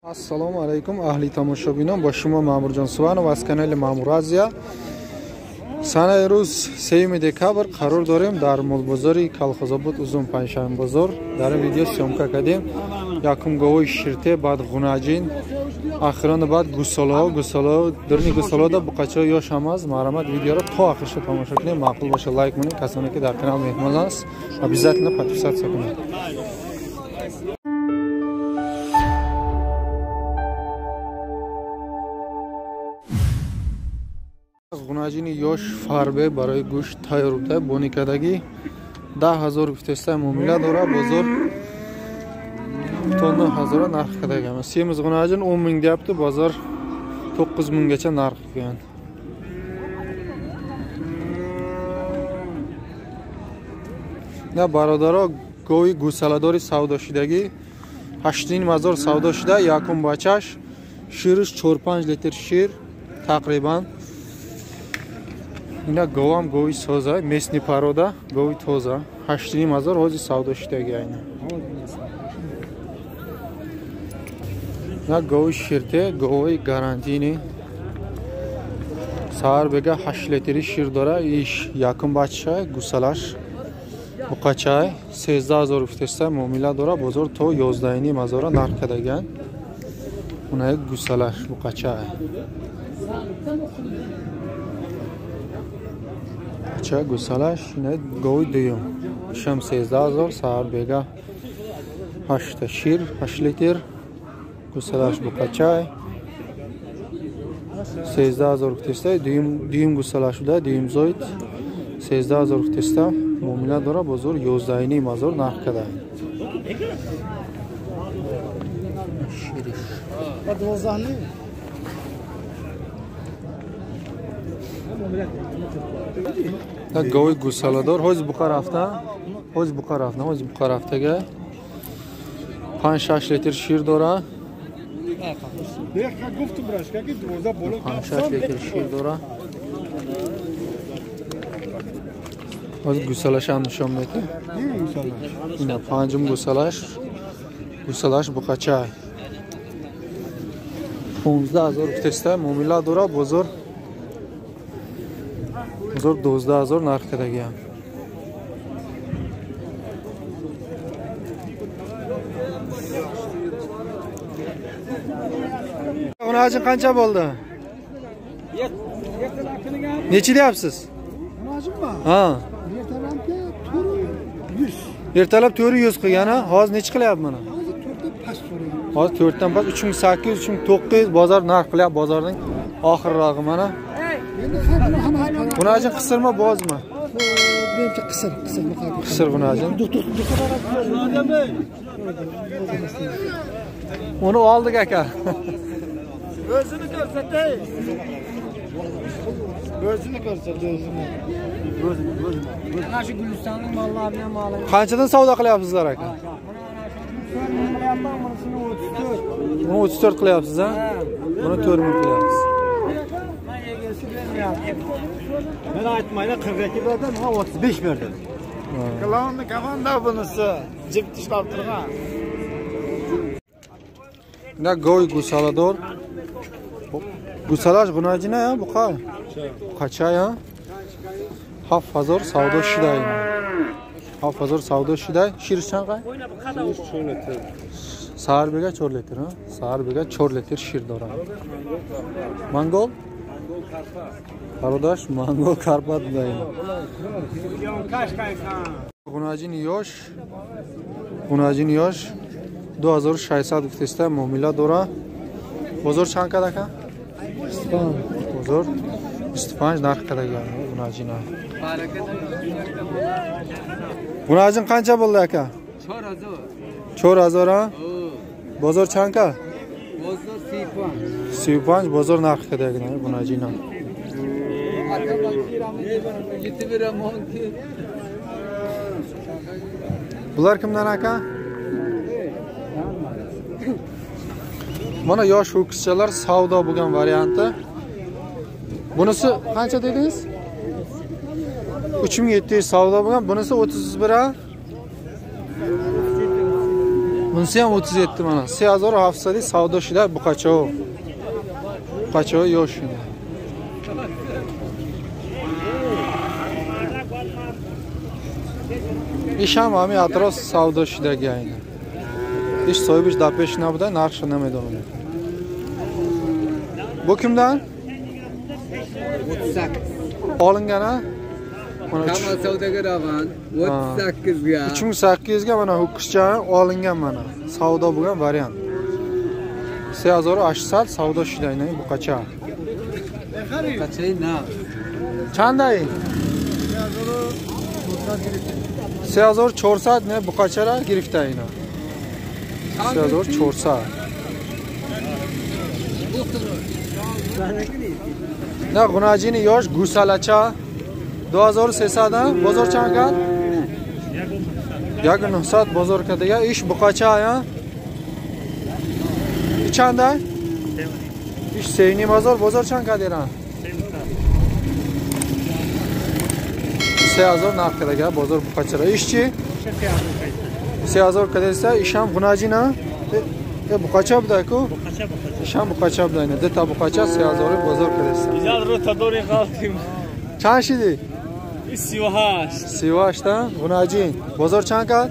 Ассалому алайкум аҳли тамошобинон, бо шумо Маъмурҷон Суванов аз канали Маъмур Азия. Санаи рӯз 3 декабр қарор дорем дар молбозори Колхозобод Узун Панҷшанбозор. Дар ин видео съёмка кардем. Якум говои ширте, баъд ғунаҷин, ахирон баъд гусолаҳо, гусолаҳо, дурни гусолаҳо буқачаҳо ёш ҳам аст. Марҳамат, видеоро то ахирша тамошо кунем. Маъқул боша лайк монед. Касоне ки дар канал меҳмон аст, обязательно подписаться кунед. Ғунаҷини ёш фарбе барои гӯшт тайёр буда, боникадагӣ 10 000 гуфтеста муомила дора, бозор то 9 000 нарх кардаган. Semiz ғунаҷин 10 ming deyapti, bozor 9 minggacha narx qilgan. На бародаро, гови гӯсаладори савдо шудагӣ 8,5 ҳазор савдо шуда, якум бачаш, шириш 4-5 литр шир тақрибан. Ина говам гови соза, местный порода, гови тоза. 8,5 ҳазор ҳозир савдо шудаги айна. На гови ширте, гови гарантини. Саҳар бега 8 литри шир дора, иш якум бача, гусалаш. Буқачай 13 000 гуфтеста муомила дора, бозор то 11,5 ҳазора нарх кардаган. Уна гусалаш буқачай. Ча гусалаш ина гови дуюм. Шам 13 000, саҳар бега 8 шир, 8 литр. Гусалаш буқачай 13 000 гуфтеста, дуюм гусалаш буда, дуюм зоид 13 000 гуфтеста муомила дора, бозор 11,5 ҳазор нарх карда. Шириш. Так гови гусаладор ҳоз буқа рафта, ҳоз буқа рафта, ҳоз буқа рафтага 5-6 литр шир дора. 5-6 литр шир дора. Ҳоз гусалаш ҳам нишон медиҳем. Ина панҷум гусалаш, гусалаш буқачай. 15 000 гуфтеста муомила дора, бозор 12 000 нарх кардагиам. Ғунаҷин qancha bo'ldi? Necha deyapsiz? Ғунajinmi? Ha. Ertalabki 400. Ertalab 400 qilgan, ha? Hozir necha qilyapti mana? Hozir 4dan past so'rayapti. Hozir 4dan past 3800, 3900 bozor narx qilyapti, bozorning oxirrog'i mana. Ғунajin qisirmi, bo'zmi? Menimcha qisir, qisir. Qisir ғунajin. Uni oldik aka. O'zini ko'rsatay. O'zini ko'rsat, o'zini. O'zini, o'zini. Mana shu Gulistonning mollarini ham olib. Qanchadan savdo qilyapsizlar aka? Qilyapman, bunisini 34. Buni 34 qilyapsiz, ha? Buni 4 ming qilyapsiz. Men egasi bermayapti. Men aytmayman 42 berdim, ha 35 berdim. Klonni komanda bunisi jip tishlab turgan. На гови гусаладор. Гусалаш ғунajina ya buqa. Buqacha ya. 7000 savdo шудай. 7000 savdo шудай. Шир чанд қай? Саҳар бега 4 литр, ha? Саҳар бега 4 литр шир дорад. Монгол? Бародаш Монгол Карпат будаем. Ғунаҷини ёш, ғунаҷини ёш 2600 гуфтеста муомила дора. Бозор чанд кад ака? Бозор 25 нарх кардаган ғунаҷина. Ғунаҷин qancha bo'ldi aka? 4000. 4000 ha? Bozor чанд кад? Bozor 35. 35 бозор нарх кардаган ғунаҷина. Bular kimdan aka? Mana yosh ho'kizchalar savdo bo'lgan varianti. Bunisi qancha dedingiz? 3700 savdo bo'lgan, bunisi 31 ha? Bunisi ham 37 mana. 3700 savdo shida buqacha. Buqacha yosh ina. Ish ham ҳами атроф савдо шидаги айна. Иш соҳибиш дар пеш набуда, нархша намедонам. Bu kimdan? 38. Olingan a? Mana Kamal savdoga ravon 38 ga. 3800 ga mana ho'kizcha olingan mana. Savdo bo'lgan variant. 3800 savdo shida aynan buqacha. Buqacha na. Chanday? 3400 ne buqachara girifta ina. 3400. Na g'unajini yosh gusalacha 2300 bozor chand karд? 1900 bozor kadiga ish buqacha ya. Chanda? Ish 3.5 bozor chand karд Eron? 3000 narx kadaga bozor buqachara. Ishchi? 3000 kadesa ish ham g'unajina. Buqacha buda-ku. Ish ham buqacha buda. Deta buqacha 3000 bozor kadesa. Чанд шиди? 38. 38 та г'унажин. Бозор чанд кард?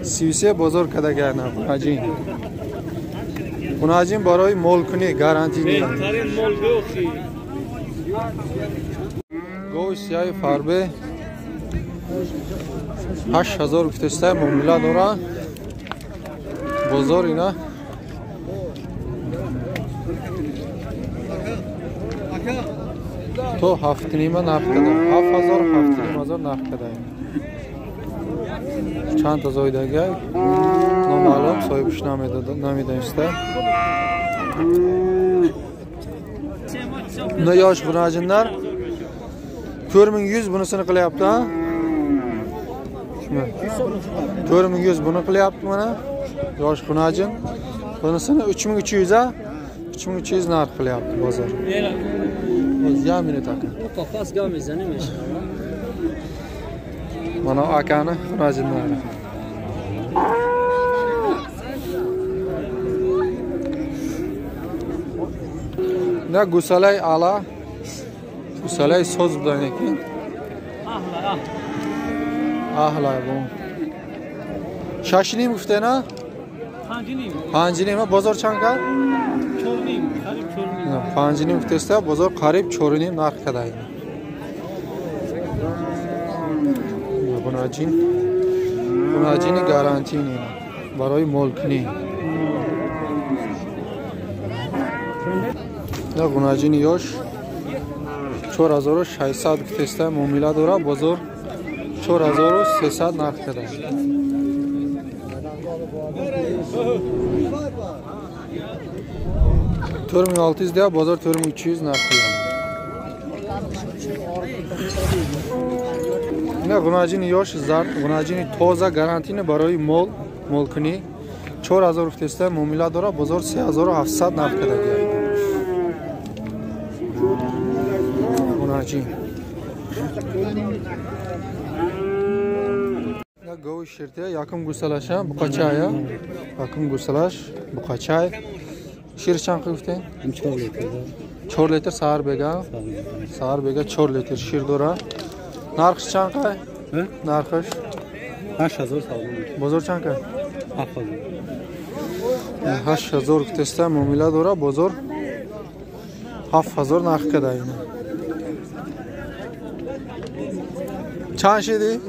33 бозор кадага на г'унажин. Г'унажин барои молкунӣ гарантӣ. Беҳтарин мол гӯхи. Гови сиёҳи фарбе 8000 гуфтаста муомила дора. Бозор ина то 7.5 нарх када. 7000 7.5 нарх када. Чанд та зоидага номаълум соҳибаш намедониста. Bunda yosh g'unajinlar 4100 bunisini qilyapti, ha? 4100 buni qilyapti mana. Yosh g'unajin. Bunisini 3300, ha? 3300 narx qilyapti bozor. Ya minut aka. Qafas gam mezanimish. Mana akani g'unajinlari. Na gusalay ala. Gusalay soz budan ekan. Ahla bu. 6.5 gufte na? 5.5. 5.5 bozor chand karд? 4.5, qarib 4.5. 5.5 guftesa bozor qarib 4.5 narx kada. G'unajin. G'unajini garantiyni барои молкунӣ. На г'унажини ёш 4600 гуфтеста муомила дора, бозор 4300 нарх када. 4600 deya bozor 4300 narx qilgan. На г'унажини ёш зард, г'унажини тоза гарантини барои мол, молкунӣ 4000 гуфтеста муомила дора, бозор 3700 нарх када. Г'унажин. На гови ширтия якум гусалаша буқачая, якум гусалаш буқачай. Шир чанд гуфтем? 4 литр. 4 литр саҳар бега. Саҳар бега 4 литр шир дора. Нархш чанд қай? Нархш 8000 савдо. Бозор чанд қай? 7000. 8000 гуфтеста муомила дора, бозор 7000 нарх када ина. Чанд шиди?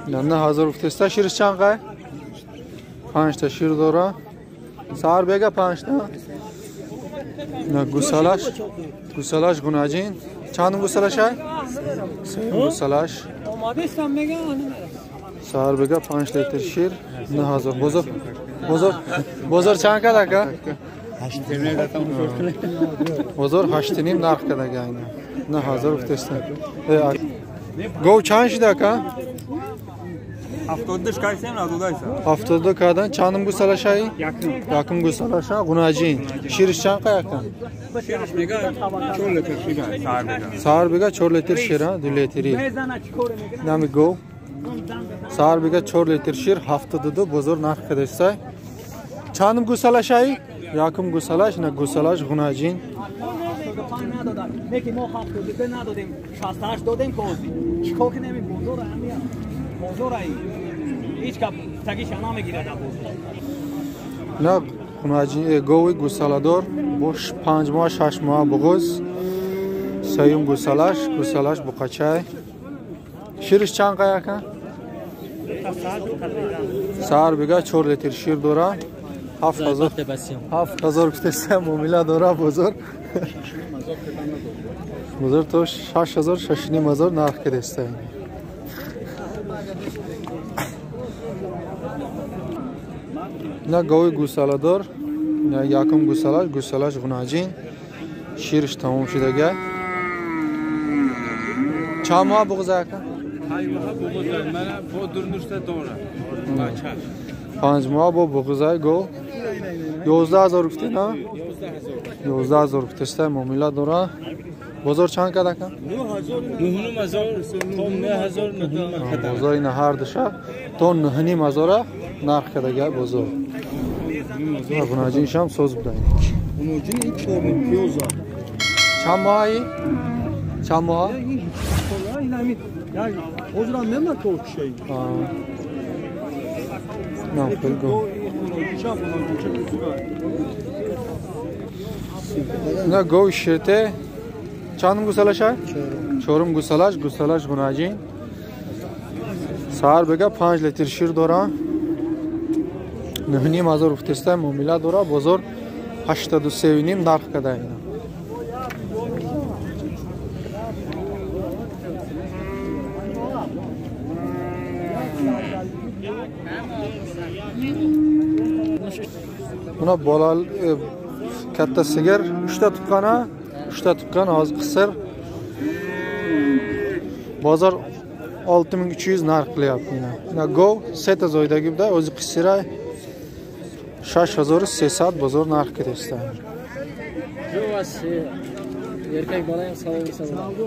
9000 гуфтеста. Ширш чанд қай? 5 та шир дора. Саҳар бега 5 та. На гусалаш, гусалаш г'унажин. Чанд гусалаш ай? 3 гусалаш. Саҳар бега 5 литр шир 9000. Бозор бозор бозор чанд кад ака? 8.5. Бозор 8.5 нарх кадага айна. 9000 гуфтеста. Гов чанд шида ака? 72 кайсем надодайса. 72 кардан чандум гусалашай? Якум. Якум гусалаша г'унажин. Шириш чанд қа якум? Шириш мега 4 литр шир саҳар бега. Саҳар бега 4 литр шир, 2 литри. Нами гов. Сар бига 4 литр шир 72 бозор нарх кадестай. Чандум гусалашай? Якум гусалаш, на гусалаш гунаҷин. Неки мо 72 надодем, 68 додем кози. Чикор кунем ин бозор ҳамия? Бозор ай. Ҳеч кап тагиша намегирад бозор. На гунаҷин гови гусаладор бо 5 моҳ 6 моҳ буғуз. Сеюм гусалаш, гусалаш буқачай. Шириш чанд қаяка? Сар бига 4 литр шир дора. 7000 гуфтеста муомила дора бозор. Бозор то 6000 6500 нарх кадеста. На гови гусаладор, на якум гусалаш, гусалаш гунаҷин. Шириш тамом шудага. Чанд моҳ буғза ака? 5 моҳ бо буғзаи гов. 11000 гуфтӣ, на? 11000 гуфтеста муомила дора. Бозор чанд кад ака? 9500. Бозор ина ҳар душа то 9500 нарх кадага бозор. Гунаҷиншам соз буда. Чанд моҳи? Чанд моҳ? На гов ширте чандум гусалашай? Чорум гусалаш, гусалаш гунаҷин. Сар бега 5 литр шир дора. 9500 гуфтеста муомила дора. Бозор 83,5 нарх када ина. Buna bolal katta sigir 3 ta tuqqana, 3 ta tuqqan hozir qisir. Bozor 6300 narx qilyapti. Ina gov seta zoydagida o'zi qisiray 6300 bozor narx ketyapti. Erkak bola ham savol bersa bo'ladi.